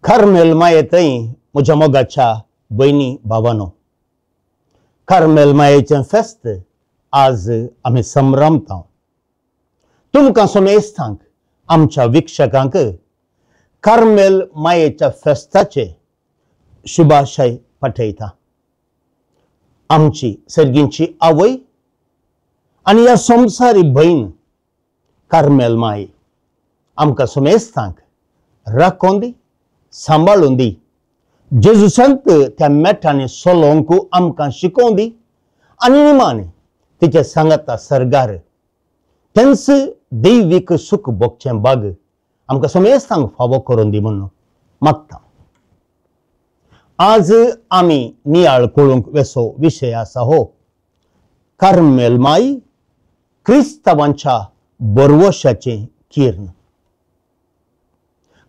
Carmel माये थंय म्हज्या मोगाच्या भयणी भावानो, कार्मेल मायेचें फेस्त आज आमी संभ्रमता। तुमकां समेस्तांक आमच्या वीक्षकांक कार्मेल मायेच्या फेस्ताचे शुभाशय पाठयता। आमची सर्गींची आवय आनी ह्या संवसारी भयण कार्मेल माय आमकां समेस्तांक राखोन दी, सांबाळून दी, जेजू संत त्या मेठांनी सोलोंक आमकां शिकोवन दी आनी निमाणें तिचे सांगाता सरगार तेंच दैवीक सूख भोगचें भाग आमकां समेस्तांक फावो करून दी म्हणून मागता। आज आमी नियाळ करूंक वेसो विशय आसा हो कार्मेल माय क्रिस्तांवांच्या बरवशाचें किर्ण।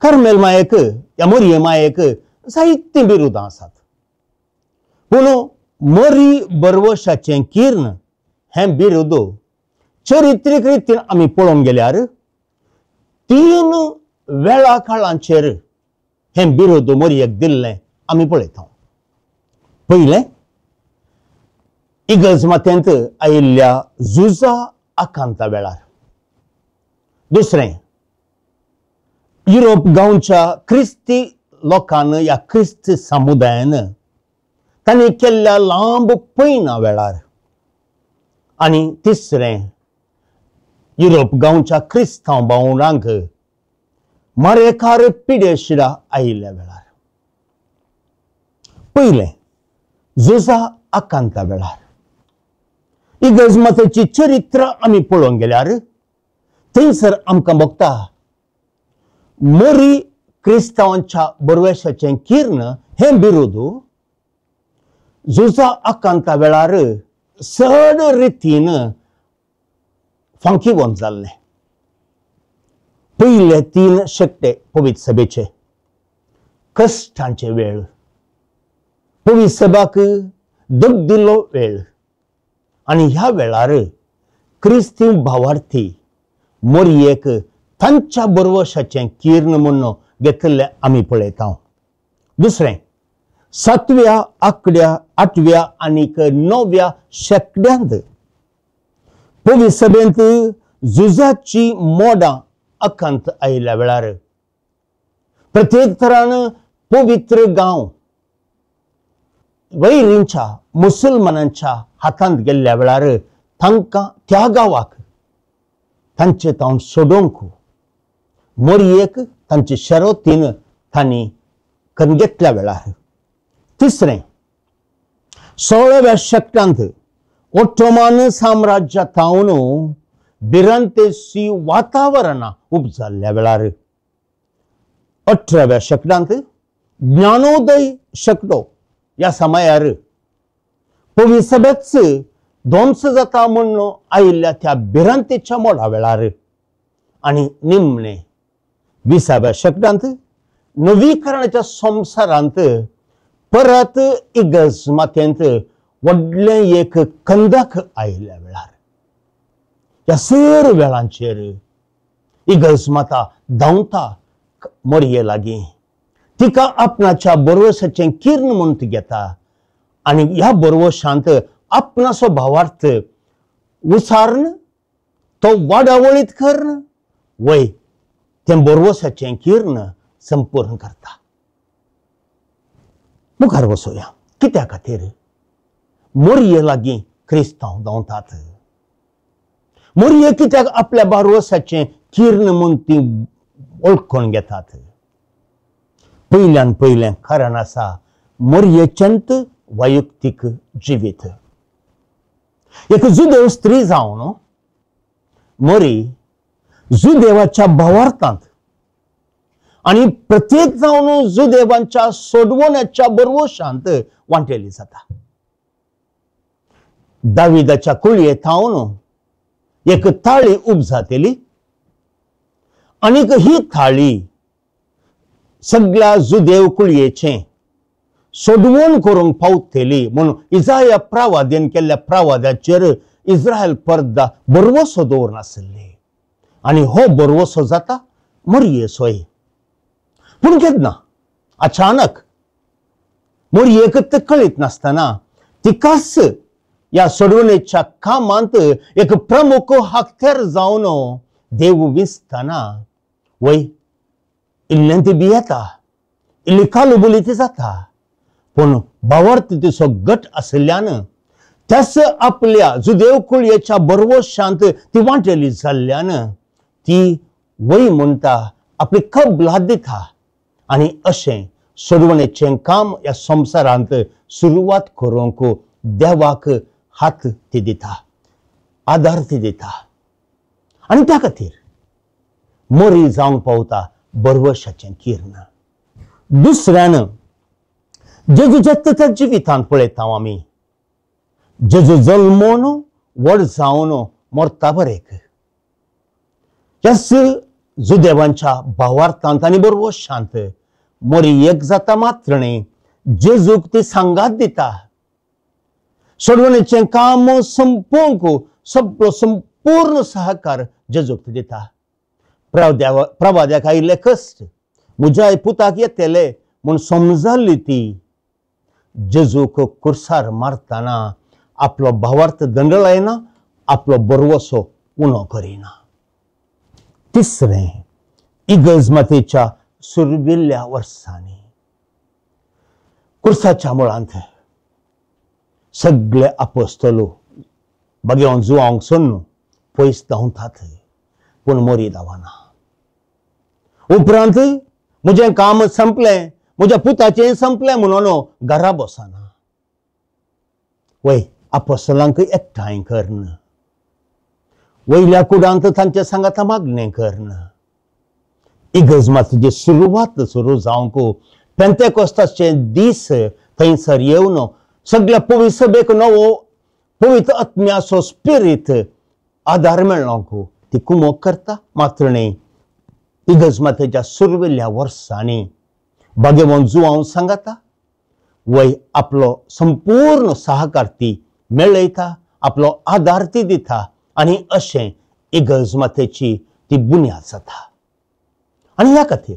कार्मेल मायेक ह्या मोरये मायेक जायतीं बिरुदां आसात, पूण मोरी बरवशाचें किर्ण हें बिरुद चरित्रीक रितीन आमी पळोवंक गेल्यार तीन वेळा काळांचेर हें बिरुद मोरयेक दिल्लें आमी पळयता। पयलें, इगर्ज मातेंत आयिल्ल्या झुजा आकांता वेळार। दुसरें, युरोप गांवच्या क्रिस्ती लोकान ह्या क्रिस्ती समुदायान तांणी केल्ल्या लांब पयना वेळार। आनी तिसरें, युरोप गांवच्या क्रिस्तांव भावंडांक मारेकार पिडेशिरा आयिल्ल्या वेळार। पयलें, झुजा आकांता वेळार इगर्ज मातेची चरित्र आमी पळोवंक गेल्यार थंयसर आमकां भोगता मोरी क्रिस्तांवांच्या बरवेशाचें किर्ण हें बिरुद झुजा आकांता वेळार चड रितीन फांकीवंत जाल्लें। पयले तीन शेकटे पवित्र सभेचे कश्टांचे वेळ, पवित्र सभाक दगदिल्लो वेळ आनी ह्या वेळार क्रिस्तीव भावार्थी मोरयेक तांच्या बरवशाचें किर्ण म्हूण घेतिल्लें आमी पळयता। दुसरें, सातव्या आकड्या आठव्या आनीक णव्या शेंकड्यांत पवित्र सभेंत झुजाची मोडां आकांत आयिल्ल्या वेळार प्रत्येक तरान पवित्र गांव वैरींच्या मुसलमानांच्या हातांत गेल्ल्या वेळार तांकां त्या गांवाक तांचे तावन सोडोवंक मोरयेक तांचे शरोतीन तांणी करून घेतल्या वेळार। तिसरें, 16व्या शेंकड्यांत ओटोमान साम्राज्या तावन भिरांतेची वातावरणां उपजाल्ल्या वेळार। 18व्या शेंकड्यांत ज्ञानोदय शेंकडो ह्या समयार पवित्र सभेच ध्वंस जाता म्हूण आयिल्ल्या त्या भिरांतेच्या मोडा वेळार। आनी निमणें, 20व्या शेंकड्यांत नवीकरणाच्या संवसारांत परत इगर्ज मातेंत व्हडलें एक कंदक आयिल्ल्या वेळार। ह्या सर वेळांचेर इगर्ज माता धांवता मोरये लागीं, तिका आपणाच्या बरवशाचें किर्ण म्हूण ती घेता आनी ह्या बरवशांत आपणाचो भावार्थ उसारण तो वाडावळीत कर्ण वय तें बरवशाचें किर्ण संपूर्ण करता। मुखार वचोया, कित्या खातीर मोरये लागीं क्रिस्तांव धांवतात? मोरये कित्याक आपल्या बारवसाचें किर्ण म्हूण ती वळखून घेतात? पयल्यान पयलें कारण आसा मोरयेचेंत वैयक्तीक जिवीत। एक जुदेव स्त्री जावन मोरी जुदेवाच्या भावार्थांत आनी प्रत्येक जावन जुदेवांच्या सोडवण्याच्या बरवशांत वांटेली जाता। दाविदाच्या कुळये थावन एक थाळी उपजातेली आनीक ही थाळी सगळ्या जुदेव कुळयेचें सोडवण करूंक पावतली म्हणून इजाया प्रवाद्यान केल्ल्या प्रवादाचेर इस्रायल पर्दा बरवसो दवरनासले आनी हो बरवसो जाता मोरयेचोय। पूण केन्ना अचानक मोरयेक कळीत नासतना तिकाच ह्या सोडवणेच्या कामांत एक प्रमुख हत्यार जावन देव विसतना वय इल्लें ती भियेता, इल्ली कालुबुली ती जाता, पूण भावार्थ तिचो गट आशिल्ल्यान त्याच आपल्या जुदेव कुळयेच्या बरवशांत ती वांटेली जाल्ल्यान ती वय म्हणटा, आपली कबलात दिता आनी अशें सोडवणेचें काम ह्या संवसारांत सुरवात करूंक देवाक हात ती दिता, आदार ती दिता आनी त्या खातीर मोरी जावंक पावता बरवशाचें किर्ण। दुसऱ्यान जेजूच्या त्या जिवितांत पळयता आमी, जेजू जल्मोन व्हड जावन मरता बरेक त्याच जुदेवांच्या भावार्थांत आनी बरवशांत मोरी एक जाता मात्र न्ही, जेजूक ती सांगात दिता। सोडवणेचें काम संपोवंक सगळो संपूर्ण सहकार जेजूक ती दिता। प्रवाद्याक आयिल्ले कश्ट म्हज्या पुताक येतले म्हूण समजाली ती जेजूक कुर्सार मारतना आपलो भावार्थ दंडलायना, आपलो बरवसो उणो करिना। तिसरें, इगर्ज मातेच्या सुरविल्ल्या वर्सांनी कुर्साच्या मुळांत सगळे आपोस्तलो बगेवन जुवांक सोडून पयस धांवतात, पूण मोरी धांवना। उपरांत म्हजें काम संपलें, म्हज्या पुताचें संपलें म्हणून घरा बसना। वय आपोस्तलांक एकठांय करून वयल्या कुडांत तांचे सांगाता मागणें करून इगर्ज मातेची सुरवात सुरू जावंक पेंतेकोस्ताचे दीस थंयसर येवन सगळ्या पवित्र सभेक नवो पवित्र आत्म्याचो स्पिरीत आदार मेळोवंक ती कुमोक करता मात्र न्ही, इगर्ज मातेच्या सुरविल्ल्या वर्सांनी बागेवन जुवांव सांगाता वय आपलो संपूर्ण सहकार ती मेळयता, आपलो आदार ती दिता आनी अशें इगर्ज मातेची ती बुन्याद जाता। आनी ह्या खातीर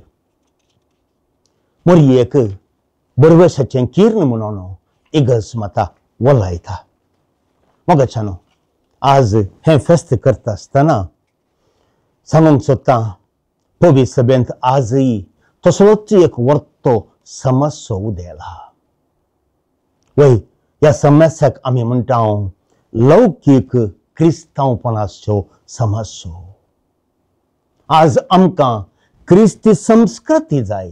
मोरयेक बरवशाचें किर्ण म्हणून इगर्ज माता वलायता। मोगाच्यानो, आज हें फेस्त करता आसतना सांगूंक सोदता, पवित्र सभेंत आजय तसलोच एक वर्तो समस्या उदेला। वय ह्या समस्याक आमी म्हणटा लौकीक क्रिस्तांवपणाच्यो समस्या। आज आमकां क्रिस्ती संस्कृती जाय,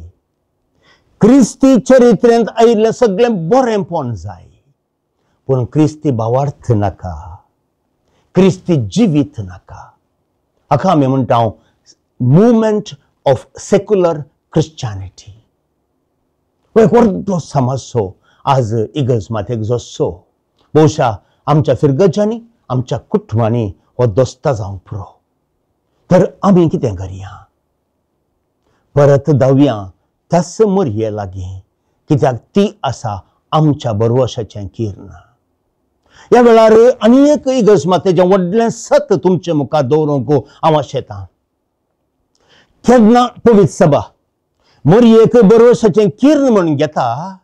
क्रिस्ती चरित्रेंत आयिल्लें सगळें बरेंपण जाय, पूण क्रिस्ती भावार्थ नाका, क्रिस्ती जिवीत नाका। हाका आमी म्हणटा मुवमेंट ऑफ सेक्युलर क्रिश्चियनिटी। हो एक व्हडलो समस्या आज इगर्ज मातेक जसो बहुशा आमच्या फिरगजांनी आमच्या कुटुंबांनी हो दोस्ता जावंक पुरो। तर आमी कितें करया, परत धांवया त्याच मोरये लागीं, कित्याक ती आसा आमच्या बरवशाचें किर्ण। ह्या वेळार आनी एक इगर्ज मातेचें व्हडलें सत तुमचे मुखार दवरूंक हांव आशेतां। केन्ना पवित्र सभा मोरयेक बरवशाचें किर्ण म्हूण घेता,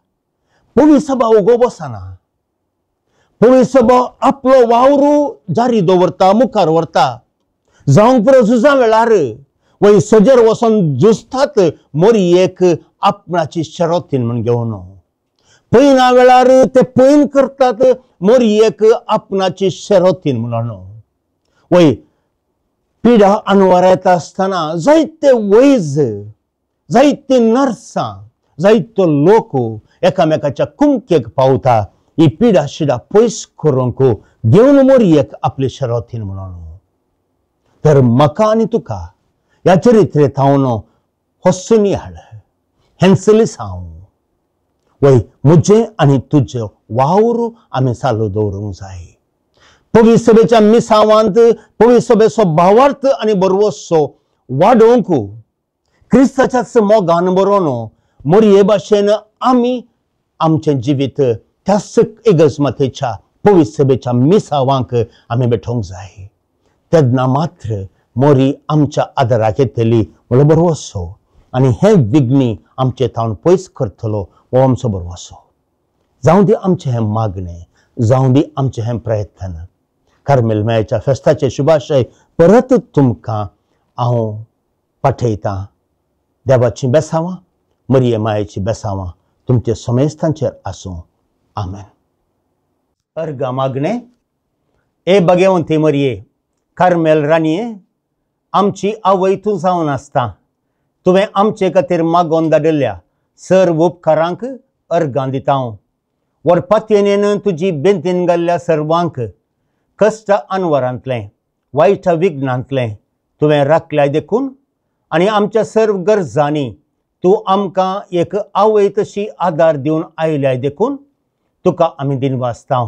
पवित्र सभा उगो बसना, पवित्र सभा आपलो वावर जारी दवरता, मुखार व्हरता। जावंक पुरो झुजा वेळार वय सोजेर वचोन झुजतात मोरयेक आपणाची शरतीन म्हूण घेवन, पयना वेळार ते पयन करतात मोरयेक आपणाची शरतीन म्हणून। वय पिडा अनवार येता आसतना जायते वैज, जायते नर्सां, जायतो लोक एकामेकाच्या कुमकेक पावता ही पिडा शिडा पयस करूंक घेवन मोरयेक आपले शरतीन म्हणून। तर म्हाका आनी तुका ह्या चरित्रेंत हांव हसून हाड हेंसलीस हांव वय म्हजें आनी तुजें वावर आमी चालू दवरूंक जाय। पवित्र सभेच्या मिसावांत पवित्र सभेचो भावार्थ आनी बरवसो वाडोवंक क्रिस्ताच्याच मोगान बरोवन मोरये भाशेन आमी आमचें जिवीत त्याच इगर्ज मातेच्या पवित्र सभेच्या मिसावांक आमी भेटोवंक जाय। तेन्ना मात्र मोरी आमच्या आदाराक येतली म्हणलो बरवसो आनी हें विघ्नी आमचे थावन पयस करतलो हो आमचो भरवंसो। जावं दी आमचें हें मागणें, जावं दी आमचें हें प्रयत्न। कार्मेल मायेच्या फेस्ताचे शुभाशय परत तुमकां हांव पाठयतां। देवाचीं बेसांवां, मरिये मायेचीं बेसांवां तुमचे समेस्तांचेर आसूं। आमेन। अर्गा मागणें। ए भगवंती मरिये, कार्मेल राणये, आमची आवय तूं जावन आसता। तुवें आमचे खातीर मागोवन धाडिल्ल्या सर्व उपकारांक अर्गां दिता हांव। व्हडपातयेन तुजी बेंतीन घाल्ल्या सर्वांक कश्ट अनवरांतलें, वायट विघ्नांतलें तुवें राखल्याय देखून आनी आमच्या सर्व गरजांनी तूं आमकां एक आवय तशी आदार दिवन आयल्याय देखून तुका आमी दिनवासता।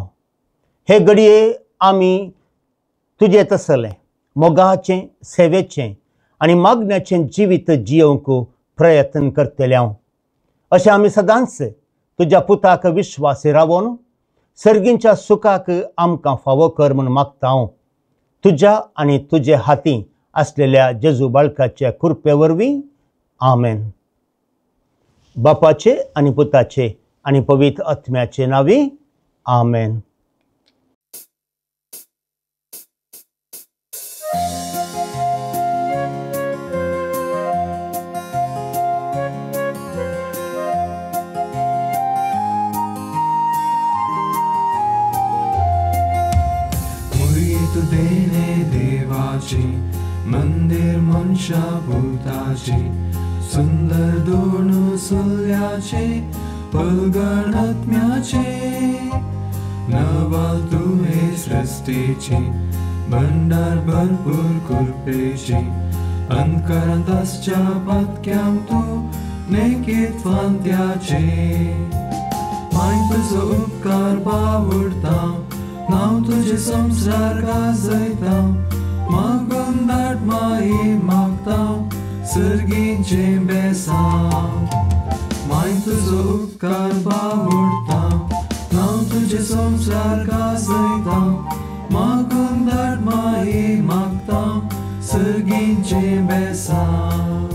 हे घडये आमी तुजें तसलें मोगाचें, सेवेचें आनी मागण्याचें जिवीत जियोवंक प्रयत्न करतले हांव। अशें आमी सदांच तुज्या पुताक विश्वासी रावोन सर्गींच्या सुखाक आमकां फावो कर म्हूण मागता हांव। तुज्या आनी तुजे हाती आसलेल्या जेजू बाळकाच्या कृपे वरवीं। आमेन। बापाचे आनी पुताचे आनी पवित्र आत्म्याचे नांवी। आमेन। मंदिर मनशा भूताचे सुंदर दोन सुल्याचे पलगण आत्म्याचे नवाल तुवे सृष्टीचे भंडार भरपूर कृपेचे अंतकरांत आसच्या पातक्यांक तूं नेकीत फांत्याचे माय तुजो उपकार बावडता नांव तुजें संवसार गाजयता मागून धाड माई मागता सर्गीचें बेसांव माय तुजो उपकार बावडता नांव तुजें संवसार गाजयता मागून धाड माई मागता सर्गीचें बेसांव।